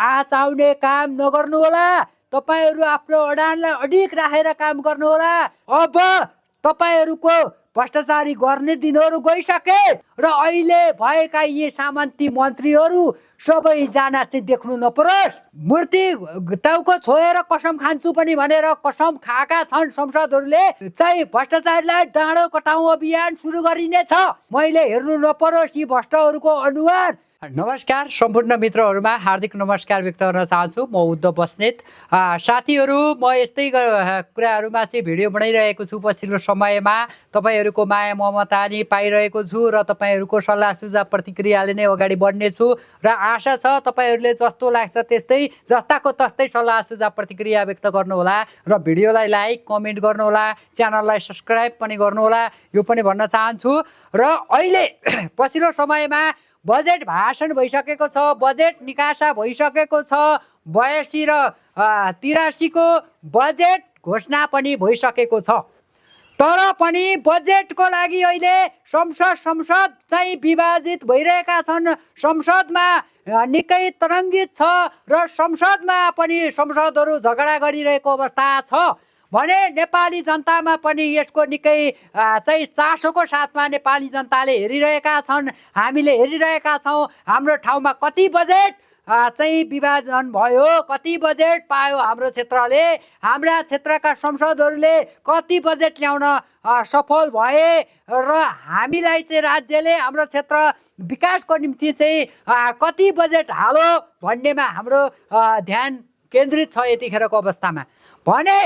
आचाउने काम नगर्नु होला। तपाईहरु आफ्नो अडानलाई अडिक राखेर काम गर्नु होला। अब तपाईहरुको भ्रष्टाचारी गर्ने दिनहरू गइसके र अहिले भएका यी सामन्ती मन्त्रीहरू सबैजना चाहिँ देख्नु नपरोस्। मूर्ति टाउको छोएर कसम खान्छु पनि भनेर कसम खाएका छन् संसदहरूले चाहिँ भ्रष्टाचारीलाई डाँडो कटाउँ अभियान सुरु गरिनेछ। मैले हेर्नु नपरोस् यी भ्रष्टहरूको अनुहार। नमस्कार सम्पूर्ण मित्रहरूमा हार्दिक नमस्कार व्यक्त गर्न चाहन्छु। म उद्धव बस्नेत। साथीहरू, म यस्तै कुराहरूमा चाहिँ भिडियो बनाइरहेको छु। पछिल्लो समयमा तपाईहरूको माया ममता नि पाइरहेको छु र तपाईहरूको सल्लाह सुझाव प्रतिक्रियाले नै अगाडि बढ्नेछु र आशा छ तपाईहरूले जस्तो लाग्छ त्यस्तै जस्ताको तस्तै सल्लाह सुझाव प्रतिक्रिया व्यक्त गर्नुहोला र भिडियोलाई लाइक कमेन्ट गर्नुहोला, च्यानललाई सब्स्क्राइब पनि गर्नुहोला, यो पनि भन्न चाहन्छु। र अहिले पछिल्लो समयमा बजेट भाषण भइसकेको छ, बजेट निकासा भइसकेको छ, 82 र 83 को बजेट घोषणा पनि भइसकेको छ। तर पनि बजेटको लागि अहिले संसद चाहिँ विभाजित भइरहेका छन्। संसदमा निकै तरङ्गित छ र संसदमा पनि संसदहरू झगडा गरिरहेको अवस्था छ भने नेपाली जनतामा पनि यसको निकै चाहिँ चासोको साथमा नेपाली जनताले हेरिरहेका छन्, हामीले हेरिरहेका छौँ। हाम्रो ठाउँमा कति बजेट चाहिँ विभाजन भयो, कति बजेट पायो हाम्रो क्षेत्रले, हाम्रा क्षेत्रका संसदहरूले कति बजेट ल्याउन सफल भए र हामीलाई चाहिँ राज्यले हाम्रो क्षेत्र विकासको निम्ति चाहिँ कति बजेट हालो भन्नेमा हाम्रो ध्यान केन्द्रित छ यतिखेरको अवस्थामा। भने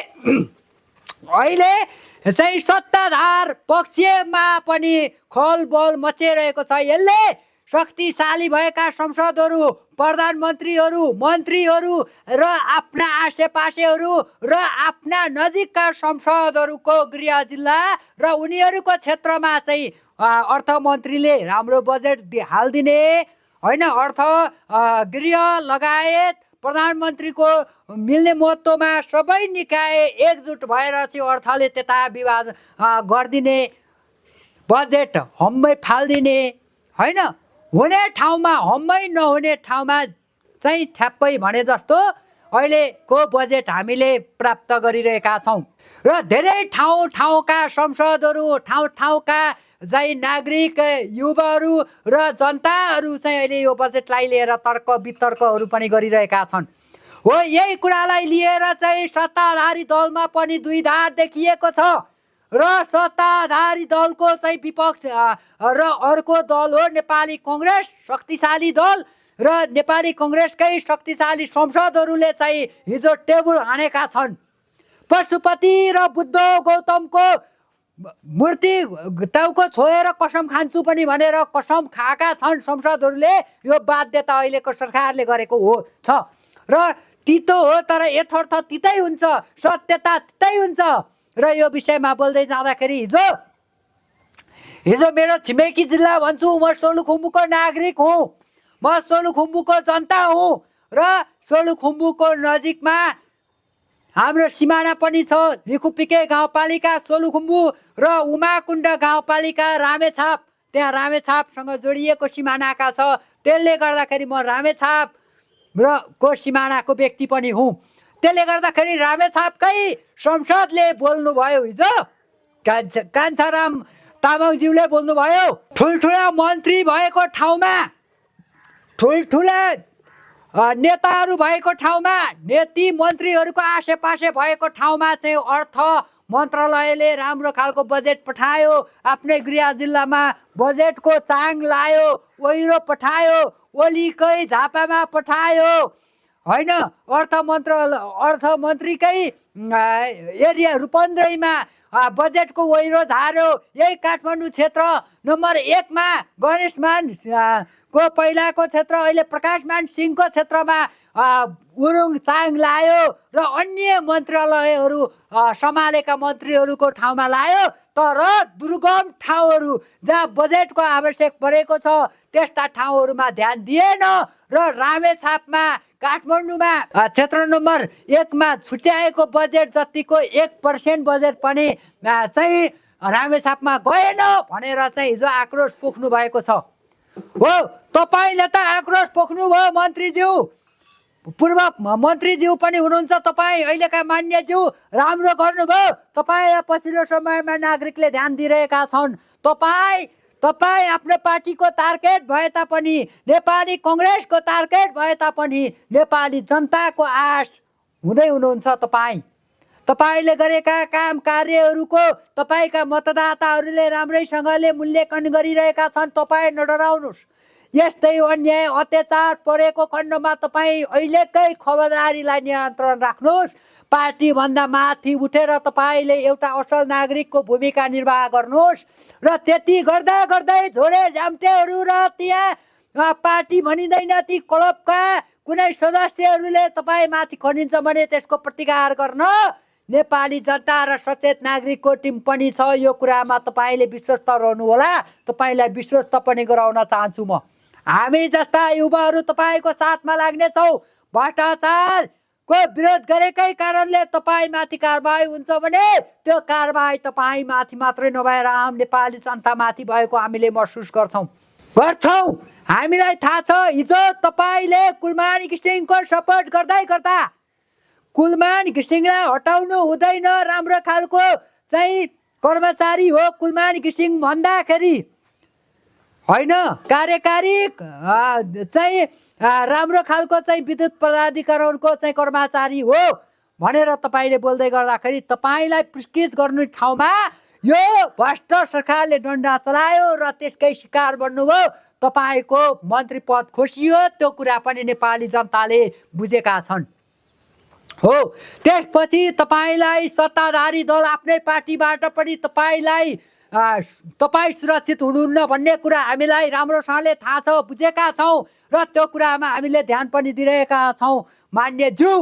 अहिले चाहिँ सत्ताधार पक्षमा पनि खलबल मचिरहेको छ। यसले शक्तिशाली भएका संसदहरू, प्रधानमन्त्रीहरू, मन्त्रीहरू र आफ्ना आसेपासेहरू र आफ्ना नजिकका संसदहरूको गृह जिल्ला र उनीहरूको क्षेत्रमा चाहिँ अर्थमन्त्रीले राम्रो बजेट हालिदिने होइन, अर्थ गृह लगायत प्रधानमन्त्रीको मिल्ने महत्त्वमा सबै निकाय एकजुट भएर चाहिँ अर्थले त्यता विभाजन गरिदिने, बजेट हम्मै फालिदिने होइन, हुने ठाउँमा हम्मै नहुने ठाउँमा चाहिँ ठ्याप्पै भने जस्तो अहिलेको बजेट हामीले प्राप्त गरिरहेका छौँ। र धेरै ठाउँका संसदहरू, ठाउँका चाहिँ नागरिक, युवाहरू र जनताहरू चाहिँ अहिले यो बजेटलाई लिएर तर्क वितर्कहरू पनि गरिरहेका छन्। हो, यही कुरालाई लिएर चाहिँ सत्ताधारी दलमा पनि द्विधार देखिएको छ र सत्ताधारी दलको चाहिँ विपक्ष र अर्को दल हो नेपाली कङ्ग्रेस, शक्तिशाली दल र नेपाली कङ्ग्रेसकै शक्तिशाली संसदहरूले चाहिँ हिजो टेबल हानेका छन्। पशुपति र बुद्ध गौतमको मूर्ति टाउको छोएर कसम खान्छु पनि भनेर कसम खाएका छन् संसदहरूले। यो बाध्यता अहिलेको सरकारले गरेको हो छ र तितो हो, तर यथार्थ तितै हुन्छ, सत्यता तितै हुन्छ। र यो विषयमा बोल्दै जाँदाखेरि हिजो मेरो छिमेकी जिल्ला भन्छु, म सोलुखुम्बुको नागरिक हुँ, म सोलुखुम्बुको जनता हुँ र सोलुखुम्बुको नजिकमा हाम्रो सिमाना पनि छ। लिखुपिके गाउँपालिका सोलुखुम्बु र उमाकुण्ड गाउँपालिका रामेछाप, त्यहाँ रामेछापसँग जोडिएको सिमानाका छ। त्यसले गर्दाखेरि म रामेछाप र को सिमानाको व्यक्ति पनि हुँ। त्यसले गर्दाखेरि रामेछापकै संसदले बोल्नुभयो हिजो, कान्छाराम तामाङज्यूले बोल्नुभयो। ठुल्ठुला मन्त्री भएको ठाउँमा, ठुल्ठुला नेताहरू भएको ठाउँमा, नेती मन्त्रीहरूको आसेपासे भएको ठाउँमा चाहिँ अर्थ मन्त्रालयले राम्रो खालको बजेट पठायो, आफ्नै गृह जिल्लामा बजेटको चाङ लायो, ओहिरो पठायो, ओलीकै झापामा पठायो होइन, अर्थमन्त्रीकै एरिया रूपन्देहीमा बजेटको ओहिरो झार्यो। यही काठमाडौँ क्षेत्र नम्बर 1 मा गणेशमान को पहिलाको क्षेत्र अहिले प्रकाशमान सिंहको क्षेत्रमा उरुङ चाङ लायो र अन्य मन्त्रालयहरू सम्हालेका मन्त्रीहरूको ठाउँमा लायो। तर दुर्गम ठाउँहरू जहाँ बजेटको आवश्यक परेको छ त्यस्ता ठाउँहरूमा ध्यान दिएन र रामेछापमा, काठमाडौँमा क्षेत्र नम्बर 1 मा छुट्याएको बजेट जतिको 1% बजेट पनि चाहिँ रामेछापमा गएन भनेर चाहिँ हिजो आक्रोश पोख्नु भएको छ। हो, तपाईँले त आक्रोश पोख्नु भयो मन्त्रीज्यू, पूर्व मन्त्रीज्यू पनि हुनुहुन्छ तपाईँ, अहिलेका मान्यज्यू, राम्रो गर्नुभयो। तपाईँ पछिल्लो समयमा नागरिकले ध्यान दिइरहेका छन्। तपाईँ आफ्नो पार्टीको टार्गेट भए तापनि, नेपाली कङ्ग्रेसको टार्गेट भए तापनि नेपाली जनताको आश हुँदै हुनुहुन्छ। तपाईँले गरेका काम कार्यहरूको तपाईँका मतदाताहरूले राम्रैसँगले मूल्याङ्कन गरिरहेका छन्। तपाईँ नडराउनुहोस्। यस्तै अन्याय अत्याचार परेको खण्डमा तपाईँ अहिलेकै खबरदारीलाई नियन्त्रण राख्नुहोस्। पार्टीभन्दा माथि उठेर तपाईँले एउटा असल नागरिकको भूमिका निर्वाह गर्नुहोस्। र त्यति गर्दा गर्दै झोले झाम्टेहरू र त्यहाँ पार्टी भनिँदैन ती क्लबका कुनै सदस्यहरूले तपाईँ माथि खनिन्छ भने त्यसको प्रतिकार गर्न नेपाली जनता र सचेत नागरिकको टिम पनि छ। यो कुरामा तपाईँले विश्वस्त रहनुहोला। तपाईँलाई विश्वस्त पनि गराउन चाहन्छु म। हामी जस्ता युवाहरू तपाईँको साथमा लाग्नेछौँ। भ्रष्टाचारको विरोध गरेकै कारणले तपाईँमाथि कारबाही हुन्छ भने त्यो कारबाही तपाईँमाथि मात्रै नभएर आम नेपाली जनतामाथि भएको हामीले महसुस गर्छौँ। हामीलाई थाहा छ। हिजो तपाईँले कुलमान घिसिङको सपोर्ट गर्दा कुलमान घिसिङलाई हटाउनु हुँदैन, राम्रो खालको चाहिँ कर्मचारी हो कुलमान घिसिङ भन्दाखेरि, होइन कार्यकारी चाहिँ राम्रो खालको चाहिँ विद्युत प्राधिकरणको चाहिँ कर्मचारी हो भनेर तपाईँले बोल्दै गर्दाखेरि तपाईँलाई पुरस्कृत गर्ने ठाउँमा यो भ्रष्ट सरकारले डन्डा चलायो र त्यसकै शिकार बन्नुभयो। तपाईँको मन्त्री पद खोसियो। त्यो कुरा पनि नेपाली जनताले बुझेका छन्। हो, त्यसपछि तपाईँलाई सत्ताधारी दल आफ्नै पार्टीबाट पनि तपाईँ सुरक्षित हुनुहुन्न भन्ने कुरा हामीलाई राम्रोसँगले थाहा छ, बुझेका छौँ र त्यो कुरामा हामीले ध्यान पनि दिइरहेका छौँ। मान्यज्यू,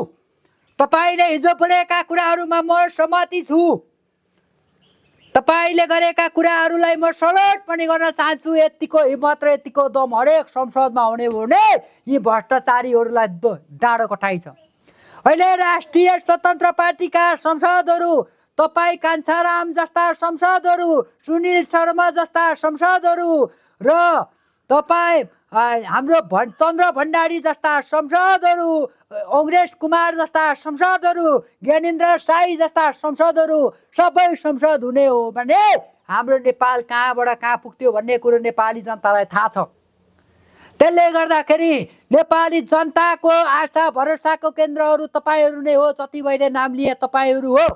तपाईँले हिजो बोलेका कुराहरूमा म सहमति छु। तपाईँले गरेका कुराहरूलाई म सलोट पनि गर्न चाहन्छु। यतिको हिम्मत र यतिको दम हरेक संसदमा हुने हो भने यी भ्रष्टाचारीहरूलाई डाँडो कठाइ छ। अहिले राष्ट्रिय स्वतन्त्र पार्टीका सांसदहरू, तपाईँ कान्छाराम जस्ता सांसदहरू, सुनिल शर्मा जस्ता सांसदहरू र तपाईँ हाम्रो चन्द्र भण्डारी जस्ता सांसदहरू, अङ्ग्रेज कुमार जस्ता सांसदहरू, ज्ञानेन्द्र साई जस्ता सांसदहरू सबै संसद हुने हो भने हाम्रो नेपाल कहाँबाट कहाँ पुग्थ्यो भन्ने कुरो नेपाली जनतालाई थाहा छ। त्यसले गर्दाखेरि नेपाली जनताको आशा भरोसाको केन्द्रहरू तपाईँहरू नै हो। जति मैले नाम लिए तपाईँहरू हो।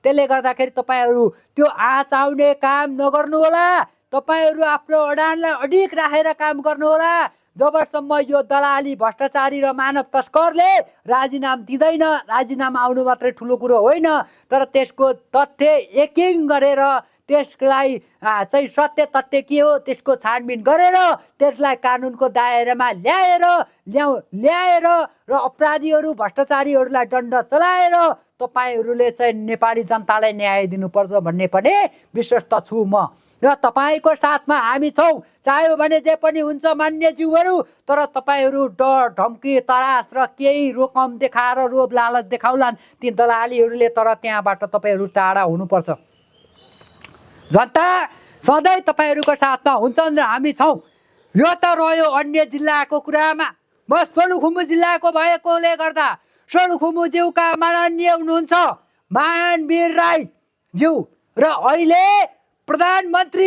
त्यसले गर्दाखेरि तपाईँहरू त्यो आँच आउने काम नगर्नुहोला। तपाईँहरू आफ्नो अडानलाई अडिक राखेर काम गर्नुहोला। जबसम्म यो दलाली भ्रष्टाचारी र मानव तस्करले राजीनामा दिँदैन। राजीनामा आउनु मात्रै ठुलो कुरो होइन, तर त्यसको तथ्य यकिन गरेर त्यसलाई चाहिँ सत्य तथ्य के हो त्यसको छानबिन गरेर त्यसलाई कानुनको दायरामा ल्याएर र अपराधीहरू भ्रष्टाचारीहरूलाई दण्ड चलाएर तपाईँहरूले चाहिँ नेपाली जनतालाई न्याय दिनुपर्छ भन्ने पनि विश्वस्त छु म। र तपाईँको साथमा हामी छौँ। चाह्यो भने जे पनि हुन्छ मान्यज्यूहरू, तर तपाईँहरू डर धम्की तरास र केही रकम देखाएर लोभ लालच देखाउलान् ती दलालीहरूले, तर त्यहाँबाट तपाईँहरू टाढा हुनुपर्छ। जनता सधैँ तपाईँहरूको साथमा हुन्छन् र हामी छौँ। यो त रह्यो अन्य जिल्लाको कुरामा। म सोलुखुम्बु जिल्लाको भएकोले गर्दा सोलुखुम्बु ज्यूका माननीय हुनुहुन्छ महानवीर राई ज्यू र अहिले प्रधानमन्त्रीको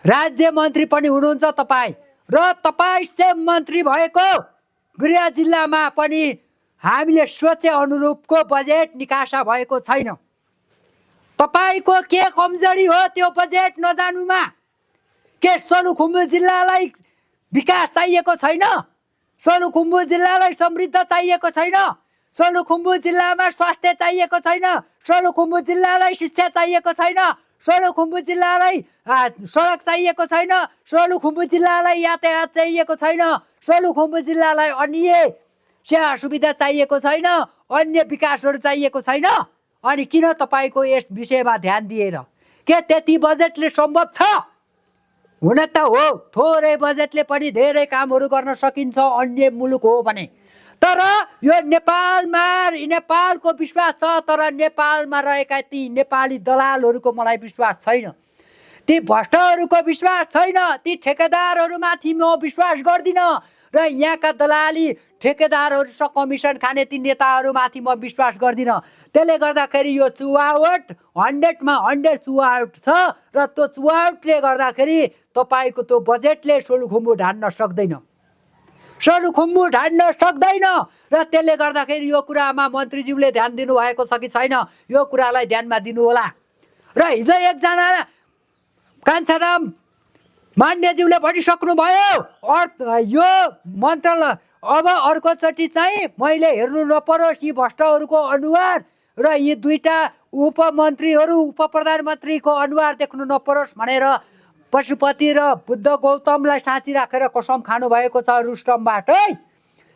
राज्य मन्त्री पनि हुनुहुन्छ तपाईँ, र तपाईँ सेम मन्त्री भएको गृह जिल्लामा पनि हामीले सोचे अनुरूपको बजेट निकासा भएको छैन। तपाईँको के कमजोरी हो त्यो बजेट नजानुमा? के सोलुखुम्बु जिल्लालाई विकास चाहिएको छैन? सोलुखुम्बु जिल्लालाई समृद्ध चाहिएको छैन? सोलुखुम्बु जिल्लामा स्वास्थ्य चाहिएको छैन? सोलुखुम्बु जिल्लालाई शिक्षा चाहिएको छैन? सोलुखुम्बु जिल्लालाई सडक चाहिएको छैन? सोलुखुम्बु जिल्लालाई यातायात चाहिएको छैन? सोलुखुम्बु जिल्लालाई अन्य सेवा सुविधा चाहिएको छैन? अन्य विकासहरू चाहिएको छैन? अनि किन तपाईँको यस विषयमा ध्यान दिएर के त्यति बजेटले सम्भव छ? हुन त हो, थोरै बजेटले पनि धेरै कामहरू गर्न सकिन्छ अन्य मुलुक हो भने, तर यो नेपालको विश्वास छ, तर नेपालमा रहेका ती नेपाली दलालहरूको मलाई विश्वास छैन, ती भ्रष्टहरूको विश्वास छैन, ती ठेकेदारहरूमाथि म विश्वास गर्दिनँ र र यहाँका दलाली ठेकेदारहरूसँग कमिसन खाने ती नेताहरूमाथि म विश्वास गर्दिनँ। त्यसले गर्दाखेरि यो चुहावट 100मा 100 चुहावट छ र त्यो चुहावटले गर्दाखेरि तपाईँको त्यो बजेटले सोलुखुम्बु ढान्न सक्दैन, सोलुखुम्बु ढान्न सक्दैन। र त्यसले गर्दाखेरि यो कुरामा मन्त्रीज्यूले ध्यान दिनुभएको छ कि छैन, यो कुरालाई ध्यानमा दिनु होला। र हिजो एकजना कान्छाराम मान्यज्यूले भनिसक्नुभयो यो मन्त्रालय अब अर्कोचोटि चाहिँ मैले हेर्नु नपरोस् यी भ्रष्टहरूको अनुहार र यी दुईटा उपमन्त्रीहरू उप प्रधानमन्त्रीको अनुहार देख्नु नपरोस् भनेर पशुपति र बुद्ध गौतमलाई साँची राखेर कसम खानुभएको छ रुस्टमबाटै।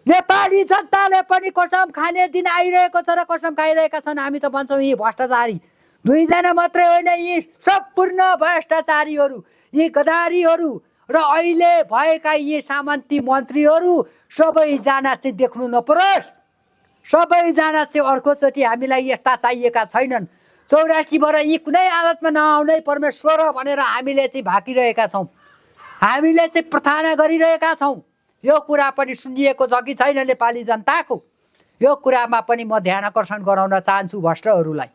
नेपाली जनताले पनि कसम खाने दिन आइरहेको छ र कसम खाइरहेका छन्। हामी त भन्छौँ यी भ्रष्टाचारी दुईजना मात्रै होइन, यी सम्पूर्ण भ्रष्टाचारीहरू, यी गदारीहरू र अहिले भएका यी सामन्ती मन्त्रीहरू सबैजना चाहिँ देख्नु नपरोस्, सबैजना चाहिँ अर्कोचोटि हामीलाई यस्ता चाहिएका छैनन्। 84बाट यी कुनै हालतमा नआउनै परमेश्वर भनेर हामीले चाहिँ भाकिरहेका छौँ, हामीले चाहिँ प्रार्थना गरिरहेका छौँ। यो कुरा पनि सुनिएको छ कि छैन नेपाली जनताको, यो कुरामा पनि म ध्यान आकर्षण गराउन चाहन्छु भ्रष्टहरूलाई।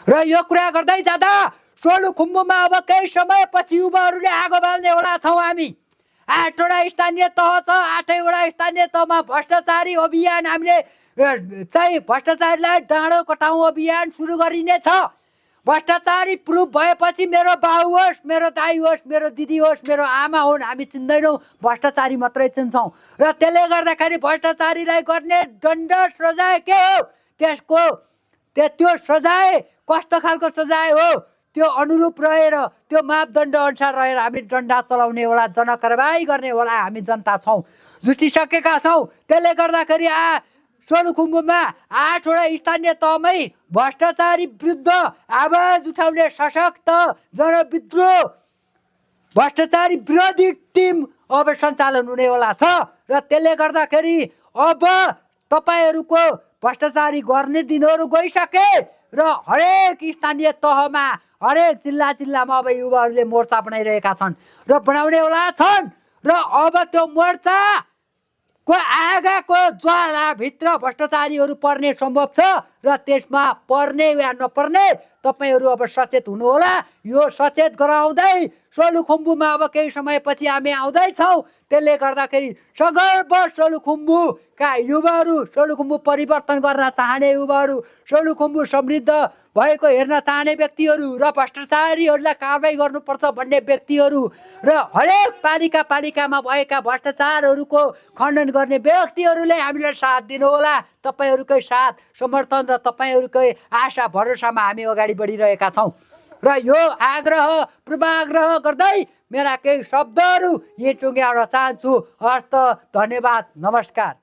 र यो कुरा गर्दै जाँदा सोलुखुम्बुमा अब केही समयपछि युवाहरूले आगो बाल्ने होला छौँ हामी। 8वटा स्थानीय तह छ, 8वटा स्थानीय तहमा भ्रष्टाचारी अभियान हामीले चाहिँ भ्रष्टाचारीलाई डाँडो कटाउँ अभियान सुरु गरिनेछ। भ्रष्टाचारी प्रुफ भएपछि मेरो बाउ होस्, मेरो दाइ होस्, मेरो दिदी होस्, मेरो आमा हुन्, हामी चिन्दैनौँ, भ्रष्टाचारी मात्रै चिन्छौँ। र त्यसले गर्दाखेरि भ्रष्टाचारीलाई गर्ने दण्ड सजाय के हो, त्यसको त्यो सजाय कस्तो खालको सजाय हो, त्यो अनुरूप रहेर त्यो मापदण्ड अनुसार रहेर हामी डन्डा चलाउने होला, जनकारबाही गर्ने होला हामी जनता छौँ, जुटिसकेका छौँ। त्यसले गर्दाखेरि सोलुखुम्बुमा 8वटा स्थानीय तहमै भ्रष्टाचारी विरुद्ध आवाज उठाउने सशक्त जनविद्रोह भ्रष्टाचारी विरोधी टिम अब सञ्चालन हुनेवाला छ। र त्यसले गर्दाखेरि अब तपाईँहरूको भ्रष्टाचारी गर्ने दिनहरू गइसके र हरेक स्थानीय तहमा हरेक जिल्लामा अब युवाहरूले मोर्चा बनाइरहेका छन् र बनाउनेवाला छन्। र अब त्यो मोर्चाको आगाको ज्वालाभित्र भ्रष्टाचारीहरू पर्ने सम्भव छ र त्यसमा पर्ने या नपर्ने तपाईँहरू अब सचेत हुनुहोला। यो सचेत गराउँदै सोलुखुम्बुमा अब केही समयपछि हामी आउँदैछौँ। त्यसले गर्दाखेरि सगर्व सोलुखुम्बुका युवाहरू, सोलुखुम्बु परिवर्तन गर्न चाहने युवाहरू, सोलुखुम्बु समृद्ध भएको हेर्न चाहने व्यक्तिहरू र भ्रष्टाचारीहरूलाई कारबाही गर्नुपर्छ भन्ने व्यक्तिहरू र हरेक पालिकामा भएका भ्रष्टाचारहरूको खण्डन गर्ने व्यक्तिहरूले हामीलाई साथ दिनुहोला। तपाईँहरूकै साथ समर्थन र तपाईँहरूकै आशा भरोसामा हामी अगाडि बढिरहेका छौँ। र यो आग्रह पूर्वाग्रह गर्दै मेरा केही शब्दहरू यहीँ टुङ्ग्याउन चाहन्छु। हस्त, धन्यवाद, नमस्कार।